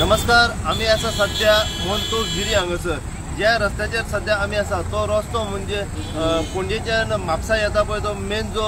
नमस्कार, आमी आसा सद्या मोंतोक गिरी हांगासर. ज्या रस्त्याचेर सद्या आमी आसा तो रस्तो म्हणजे पणजेच्यान म्हापसा येता पळय तो मेन जो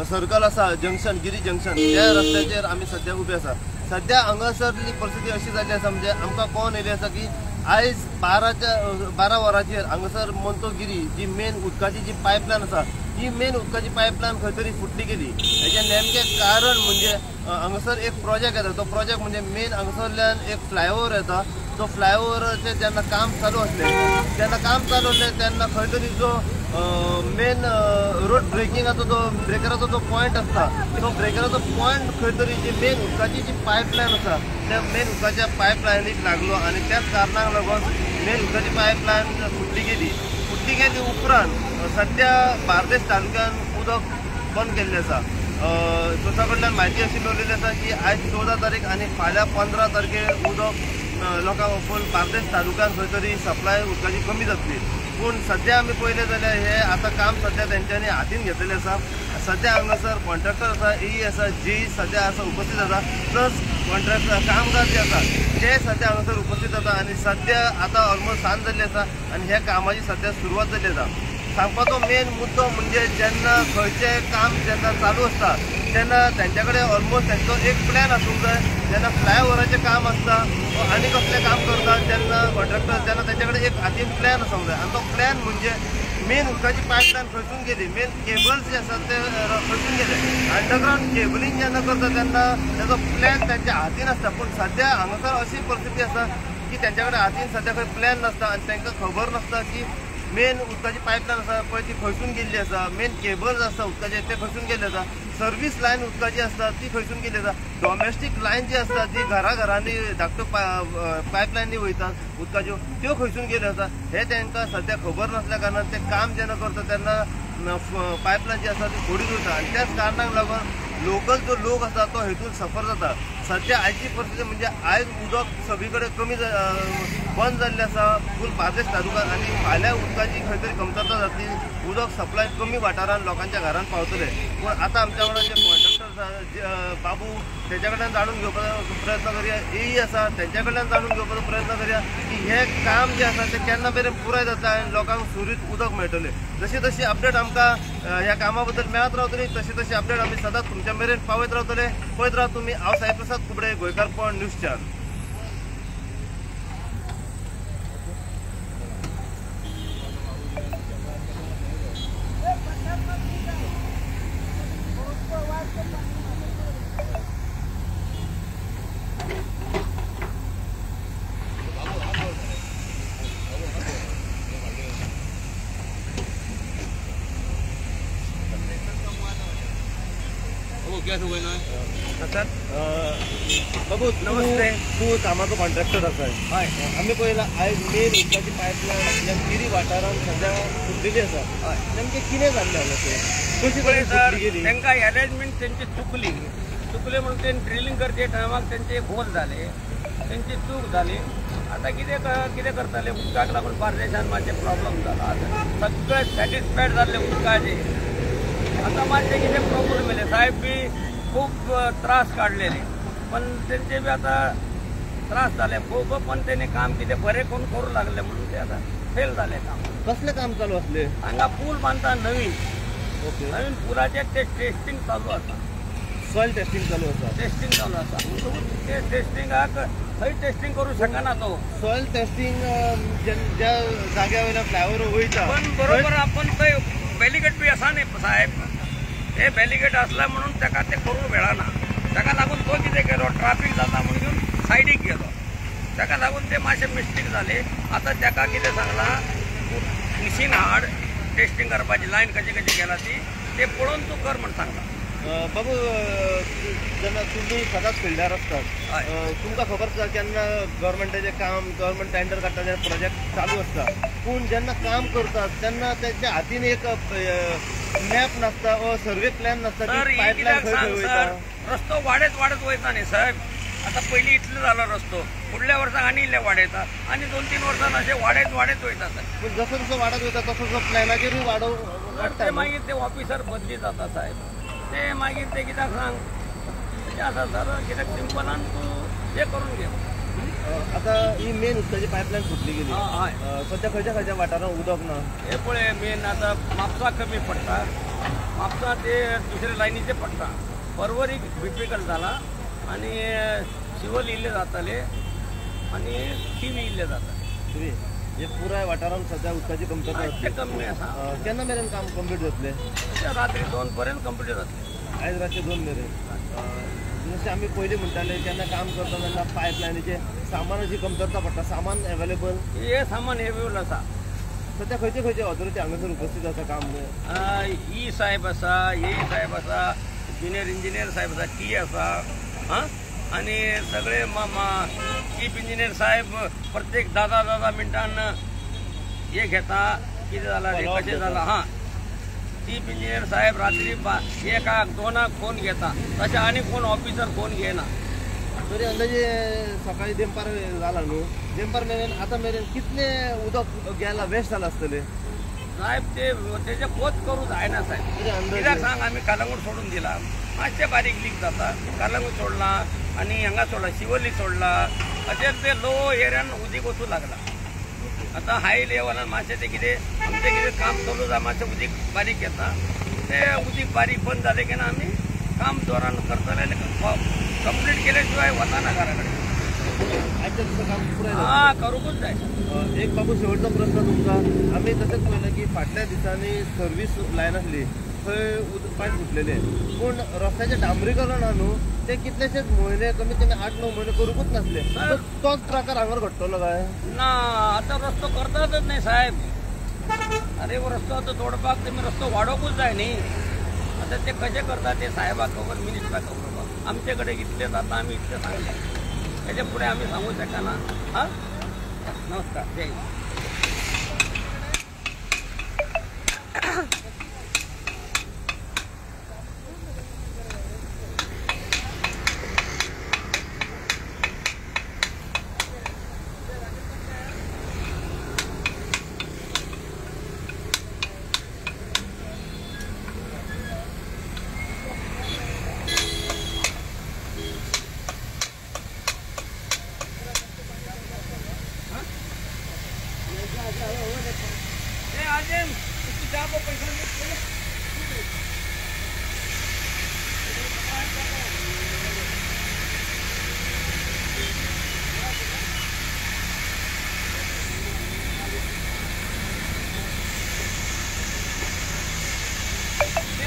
सर्कल आसा जंक्शन, गिरी जंक्शन, त्या रस्त्याचेर आमी सद्या उबे आसा. सद्या हांगासरली परिस्थिती अशी जाल्ली आसा म्हणजे आमकां कळोन येयली आसा की आयज 12 वरांचेर हांगासर मोंतोक गिरी जी मेन उदकाची जी पायपलायन आसा ही मेन उदकाची पायपलायन खंय तरी फुटली गेली. हेजें नेमकें कारण म्हणजे हांगासर एक प्रोजेक्ट येता, तो प्रोजेक्ट म्हणजे मेन हांगासरल्यान एक फ्लायओवर येता. तो फ्लायओवराचें जेन्ना काम चालू आसलें तेन्ना खंय तरी जो मेन रोड ब्रेकिंगाचो जो ब्रेकराचो जो पॉयंट आसता तो ब्रेकराचो पॉयंट खंय तरी जी मेन उदकाची जी पायपलायन आसा त्या मेन उदकाच्या पायपलायनीक लागलो आनी त्याच कारणाक लागून मेन उदकाची पायपलायन फुटली गेली. फुटली गेली उपरांत सद्या बार्देस तालुक्यान उदक बंद केल्लें आसा. सोसा कडल्यान म्हायती अशी मेळिल्ली आसा की आयज 14 तारीख आनी फाल्यां 15 तारखेर उदक लोकांक फूल बार्देस तालुक्यान खंय तरी सप्लाय उदकाची कमी जातली. पूण सद्या आमी पळयलें जाल्यार हें आतां काम सद्या तेंच्यांनी हातीन घेतलेलें आसा. सद्या हांगासर कॉन्ट्रॅक्टर आसा, ई आसा, जी सद्या आसा उपस्थित आसा, प्लस कॉन्ट्रॅक्टर कामगार जे आसा ते सद्या हांगासर उपस्थित आसा आनी सद्या आतां ऑलमोस्ट सांज जाल्ली आसा आनी ह्या कामाची सद्या सुरवात जाल्ली आसा. सांगपाचो मेन मुद्दो म्हणजे जेन्ना खंयचें काम जेन्ना चालू आसता तेन्ना तेंच्या कडेन ऑलमोस्ट तेंचो एक प्लॅन आसूंक जाय. जेन्ना फ्लायओवराचें काम आसता आनी कसलें काम करता तेन्ना कॉन्ट्रॅक्टर तेन्ना तेंच्या कडेन एक हातीन प्लॅन आसूंक जाय आनी तो प्लॅन म्हणजे मेन उदकाची पायपलायन खंयसून गेली, मेन केबल्स जे आसात ते खंयसून गेले, अंडरग्रावंड केबलींग जेन्ना करता तेन्ना तेजो प्लॅन तेंच्या हातीन आसता. पूण सद्या हांगासर अशी परिस्थिती आसा की तेंच्या कडेन हातीन सद्या खंय प्लॅन नासता आनी तांकां खबर नासता की मेन उदकाची पायपलायन आसा पळय ती खंयसून गेल्ली आसा, मेन केबल्स आसता उदकाचे ते खंयसून गेल्ले आसा, सर्वीस लायन उदकाची आसता ती खंयसून गेल्ली आसा, डॉमेस्टीक लायन जी आसता जी घरा घरांनी धाकट्यो पायपलायनी वयतात उदकाच्यो त्यो खंयसून गेल्यो आसा हें तांकां सद्या खबर नासल्या कारणान ते काम जेन्ना करता तेन्ना पायपलायन जी आसा ती फोडीत वयता आनी त्याच कारणाक लागून लोकल जो लोक आसा तो हेतून सफर जाता. सद्या आयची परिस्थिती म्हणजे आयज उदक सगळी कडेन कमी बंद जाल्लें आसा फूल बार्देस तालुक्यान आनी फाल्यां उदकाची खंय तरी कमतरता जातली, उदक सप्लाय कमी वाठारान लोकांच्या घरान पावतलें. पूण आतां आमच्या वांगडा जे कॉन्ट्रॅक्टर आसा बाबू तेच्या कडल्यान जाणून घेवपाचो प्रयत्न करया, एई आसा तेंच्या कडल्यान जाणून घेवपाचो प्रयत्न करया की हें काम जें आसा तें केन्ना मेरेन पुराय जाता आनी लोकांक सुरीत उदक मेळटलें. जशी जशी अपडेट आमकां ह्या कामा बद्दल मेळत रावतली तशी तशी अपडेट आमी सदांच तुमच्या मेरेन पावयत रावतले. पळयत राव तुमी. हांव साईप्रसाद कुबडे, गोंयकारपण न्यूज 4. सर बाबू नमस्ते, तूं कामाचो कॉन्ट्रॅक्टर आसा. हय, आमी पळयलां आयज मेन उदकाची पायपलायन ह्या गिरी वाठारान सद्या फुटलेली आसा. हय, नेमकें कितें जाल्लें हांगासर, कशी तरेन गेली? तांकां अरेंजमेंट तेंची चुकली, चुकले म्हणून तें ड्रिलींग करचे टायमाक तेंचे होल जाले, तेंची चूक जाली. आतां कितें कितें करताले उदकाक लागून बार्देशान मातशें प्रॉब्लम जाला. आतां सगळे सॅटिस्फायड जाल्ले उदकाचे. आतां मातशें कितें प्रॉब्लम येयले, साहेब बी खूब त्रास काडलेले, पण तेंचे बी आतां त्रास जाले खूब, पण तेणी काम कितें बरें करून करूं लागले म्हणून ते आतां फेल जालें काम. कसलें काम चालू आसलें हांगा? पूल बांदता नवीन. ओके, नवीन पुलाचें ते टेस्टिंग चालू आसा, सॉयल टेस्टिंग चालू आसा, टेस्टिंग चालू आसा. म्हणटकूच ते टेस्टिंगाक थंय टेस्टिंग करूं शकना तो. सॉयल टेस्टिंग ज्या जाग्या वयल्यान फ्लायओवर वयता पण बरोबर आपण थंय बॅलिगेट बी आसा न्ही साहेब, हे बॅलिगेट आसला म्हणून ताका ते करूंक मेळना. ताका लागून तो कितें केलो, ट्राफीक जाता म्हणून घेवन सायडीक गेलो, ताका लागून ते मातशें मिस्टेक जाले. आतां ताका कितें सांगलां, मशीन हाड टेस्टिंग करपाची, लायन कशी कशी गेला ती ते पळोवन तूं कर म्हण सांगलां. बाबू जेन्ना तुमी सदांच फिल्डार आसतात तुमकां खबर आसता केन्ना गव्हर्मेंटाचें काम, गव्हर्मेंट टेंडर काडटा तेन्ना प्रोजेक्ट चालू आसता, पूण जेन्ना काम करतात तेन्ना तेंच्या हातीन एक मॅप नासता वा सर्वे प्लॅन नासता. पायपलायन खंय खंय वयता, रस्तो वाडत वाडत वयता न्ही साहेब. आतां पयलीं इतलो जालो रस्तो, फुडल्या वर्साक आनी इल्ले वाडयता आनी 2-3 वर्सान अशें वाडयत वाडयत वयता. पूण जसो जसो वाडत वयता तसो तसो प्लॅनाचेरूय वाडटा. मागीर ते ऑफिसर बदली जाता साहेब, ते मागीर ते कित्याक सांग तशें आसा सर, कित्याक सिंपलान तूं हें करून घे. आता ही मेन उदकाची पायपलायन फुटली गेली, सध्या खंयच्या खंयच्या वाठारांत उदक ना? हे पळय मेन आतां म्हापसा कमी पडटा, म्हापसा ते दुसरे लायनीचे पडटा, पर्वरी डिफिकल्ट जाला आनी शिवल इल्ले जाताले आनी थिवी इल्ले जाताले. थिवी हे पुराय वाठारांत सध्या उदकाची कमतरता कमी आसा. केन्ना मेरेन काम कंप्लीट जातलें? रात्री 2 पर्यंत कंप्लीट जातलें. आयज रातचे 2 मेरेन. जशें आमी पयलीं म्हणटाले केन्ना काम करता तेन्ना पायपलायनीचे सामानाची कमतरता पडटा, सामान एवेलेबल? हे सामान एवेलेबल आसा. सध्या खंयचे खंयचे ऑथॉरिटी हांगासर उपस्थित आसा काम? ई साहेब आसा, ए साहेब आसा, ज्युनियर इंजिनियर साहेब आसा, टी आसा, हां, आनी सगळे चीफ इंजिनियर साहेब प्रत्येक 10-10 मिनटान हे घेता, कितें जालां कशें जालां. हां, चीफ इंजिनियर साहेब रात्री 1-2 फोन घेता, तशें आनी कोण ऑफिसर फोन घेना. तरी अंदाजे सकाळी देंपार जाला न्हू, देंपार मेरेन आतां मेरेन कितले उदक गेला वेस्ट जाला आसतलें साहेब? ते तेजे खोत करूं जायना साहेब. कित्याक सांग, आमी कलंगूट सोडून दिला, मातशें बारीक लीक जाता, कलंगूट सोडला आनी हांगा सोडला, शिवली सोडला, अशें ते लो एरियान उदीक वचूं लागला. आतां हाय लेवलान मातशें तें कितें आमचें कितें काम चालू जाता, मातशें उदीक बारीक येता, तें उदीक बारीक बंद जालें की ना आमी काम जोरान करतले आनी कंप्लीट केले शिवाय वताना घरा कडेन. आयच्या दिसा काम पुराय हां करूंकूच जाय. एक बाबू शेवटचो प्रस्न तुमकां, आमी तशेंच पळयलें की फाटल्या दिसांनी सर्वीस लायन आसली थंय उदक पायप फुटलेलें, पूण रस्त्याचें डांबरीकरण आहा न्हू ते कितलेशेच म्हयने, कमीत कमी 8-9 म्हयने करूंकूच नासले, तोच प्रकार हांगार घडटलो काय ना? आतां रस्तो करतातच न्ही साहेब. अरे रस्तो आतां तोडपाक तेमी रस्तो वाडोवकूच जाय न्ही. आतां ते कशें करता ते साहेबाक खबर, मिनिस्टराक खबर. आमचे कडेन इतलें जाता, आमी इतलें सांगलें, तेजे फुडें आमी सांगूं शकना. हां, नमस्कार, जय हिंद.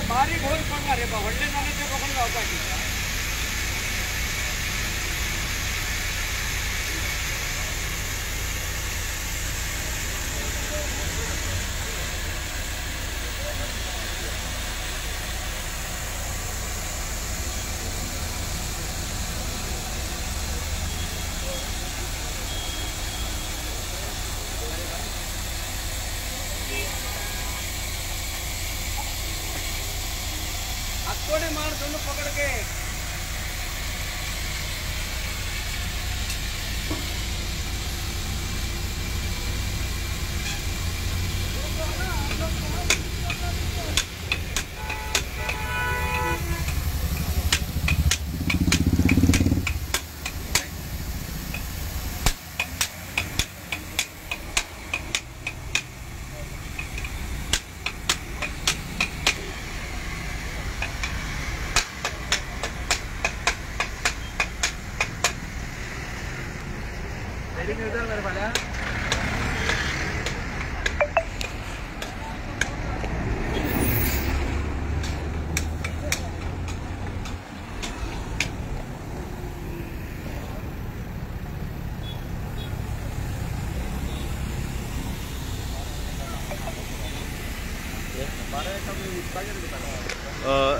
बारीक होल पडणार रे बा, व्हडले जाले ते रोखडे जावपाचे. थोड़े मार दोनों पकड़ के.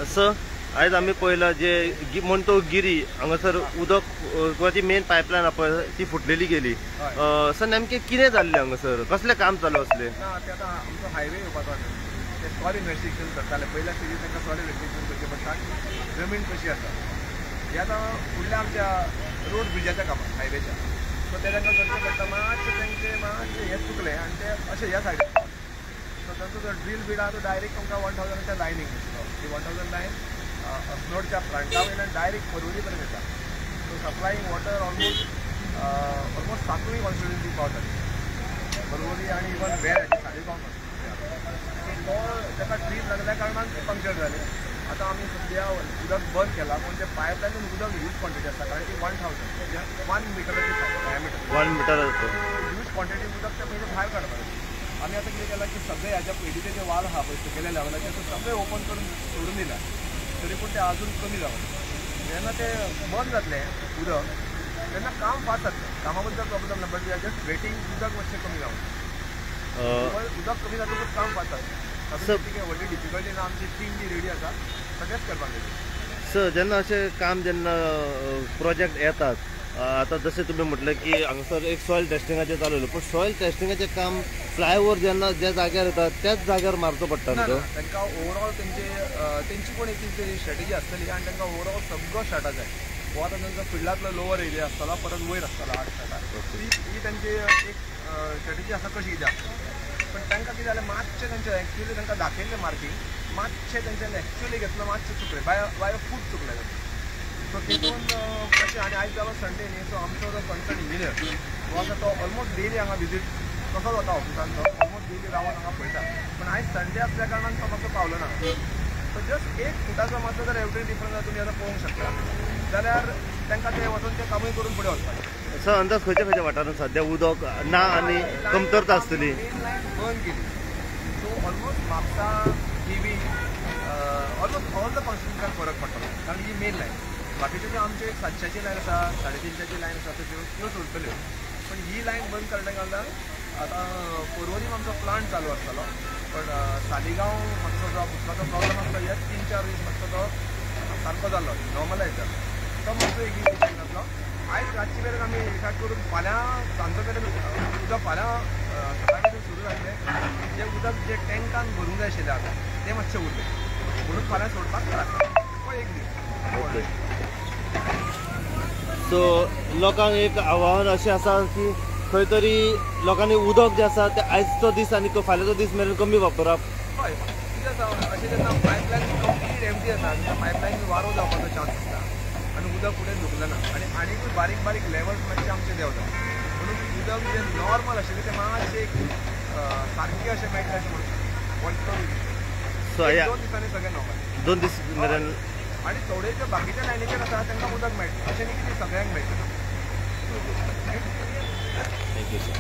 सर, आयज आमी पळयलां जे म्हणतो गिरी हांगासर उदक किंवा ती मेन पायपलायन आहा पळय ती फुटलेली गेली. सर नेमकें कितें जाल्लें हांगासर, कसलें काम चालू आसलें? ना ते आतां आमचो हायवे येवपाचो आसा, ते सॉयल इन्वेस्टिगेशन करताले. पयल्या स्टेजीर तांकां सॉयल इन्वेस्टिगेशन करचें पडटा, जमीन कशी आसा हे आतां फुडल्या आमच्या रोड ब्रिजाच्या कामाक हायवेच्या, सो ते तांकां करचें पडटा. मातशें तांचें मातशें हें चुकलें आनी ते अशें ह्या सायडीन, सो तांचो जो ड्रील बीड आहा तो डायरेक्ट आमकां 1000च्या लायनीक दिसलो. ती 1000 लायन अस्नोडच्या प्लांटा वयल्यान डायरेक्ट पर्वरी पर्यंत येता. So supplying water almost almost 7 constituency पावता पर्वरी आनी इवन वेर सालिगांव तो ताका ड्रील लागल्या कारणान ते पंक्चर जाले. आतां आमी सद्या उदक बंद केलां पूण ते पायपलायनीन उदक ह्यूज क्वॉन्टिटी आसा कारण ती 1000 1 मिटराची डायमिटर 1 मिटर ह्यूज क्वॉन्टिटी उदक ते पयलीं भायर काडपाक. आमी आतां कितें केलां की सगळे ह्याच्या पयलींचे जे वाल आहा पळय सकयल्या लेवलाचे ते सगळे ओपन करून सोडून दिला तरी पूण ते आजून कमी जावना. जेन्ना ते बंद जातलें उदक तेन्ना काम फास्ट जातलें, कामा बद्दल प्रॉब्लम ना, but we are just waiting उदक मातशें कमी जावं. उदक कमी जातकूच काम फास्ट जातलें, तातूंत कितें व्हडली डिफिकल्टी ना. आमची टीम बी रेडी आसा सगळेंच करपाक रेडी. सर जेन्ना अशें काम जेन्ना प्रोजेक्ट येतात आतां जशें तुमी म्हटलें की हांगासर एक सॉयल टेस्टिंगाचें चालू पूण सॉयल टेस्टिंगाचें काम फ्लायओवर जेन्ना ज्या जाग्यार येता त्याच जाग्यार मारचो पडटा न्हू तांकां. ओवरऑल तेंची पण एक स्ट्रेटजी आसतली आनी तांकां ओवरऑल सगळो स्टार्टा जाय. हो आतां तांचो फिल्डांतलो लोवर एरिया आसतलो परत वयर आसतलो 8 स्टार्टार, ही तांची एक स्ट्रेटजी आसा कशी कितें आसता. पण तांकां कितें जालें मातशें तांचें एक्चुअली तांकां दाखयल्लें मार्कींग मातशें तेंच्यांनी एक्चुअली घेतलो मातशें चुकलें, बाय अ फूट चुकलें तांचें. सो तितून कशें आनी आयज जालो संडे न्ही, सो आमचो जो कन्सर्न इंजिनियर जो आसा तो ऑलमोस्ट डेली हांगा विजीट तसोच वता ऑफिसान, तो ऑलमोस्ट डेली रावन हांगा पळयता. पूण आयज संडे आसल्या कारणान तो मातसो पावलो ना. सो जस्ट 1 फुटाचो मातसो जर एवरी डिफरन्स तुमी आतां पळोवंक शकता जाल्यार तांकां ते वचून ते कामूय करून फुडें वचपाचें. सर अंदाज खंयच्या खंयच्या वाठारांत सद्या उदक ना आनी कमतरता आसतली? मेन लायन बंद केली, so almost Mapusa TV almost all the कॉन्स्टिट्युन्सीक फरक पडटलो कारण ही मेन लायन. बाकीच्यो ज्यो आमच्यो एक 700ची लायन आसा 350ची लायन आसा त्यो सोडटल्यो, पण ही लायन बंद करण्या कारणान आतां पर्वरीम आमचो प्लांट चालू आसतलो पण सालिगांव मातसो जो उदकाचो प्रॉब्लम आसलो ह्या 3-4 दीस मातसो तो सारको जाल्लो नॉर्मलायज जालो, तो मातसो एक इफेक्ट जातलो. आयज रातचे मेरेन आमी इफेक्ट करून फाल्यां सांजचो मेरेन उदक फाल्यां सकाळ मेरेन सुरू जातलें. जें उदक जे टँकान भरूंक जाय आशिल्लें आतां तें मातशें उरलें म्हणून फाल्यां सोडपाक त्रास जाता एक दीस. सो लोकांक एक आव्हान अशें आसा की खंय तरी लोकांनी उदक जें आसा तें आयजचो दीस आनी फाल्यांचो दीस मेरेन कमी वापरप. हय कितें आसा अशें जेन्ना पायपलायन कंप्लीट एम्प्टी जाता तेन्ना पायपलायन वारो जावपाचो चान्स आसता आनी उदक फुडें धुकलना आनी आनीकूय बारीक बारीक लेवल्स मातशे आमचे देंवता म्हणून उदक जें नॉर्मल आशिल्लें तें मातशें एक सारकें अशें मेळटा अशें म्हणून 2 दिसांनी सगळें नॉर्मल 2 दीस मेरेन. आनी थोडे जे बाकीच्या लायनीचेर आसा तांकां उदक मेळटा अशें न्ही की तें सगळ्यांक मेळटा. Thank you sir.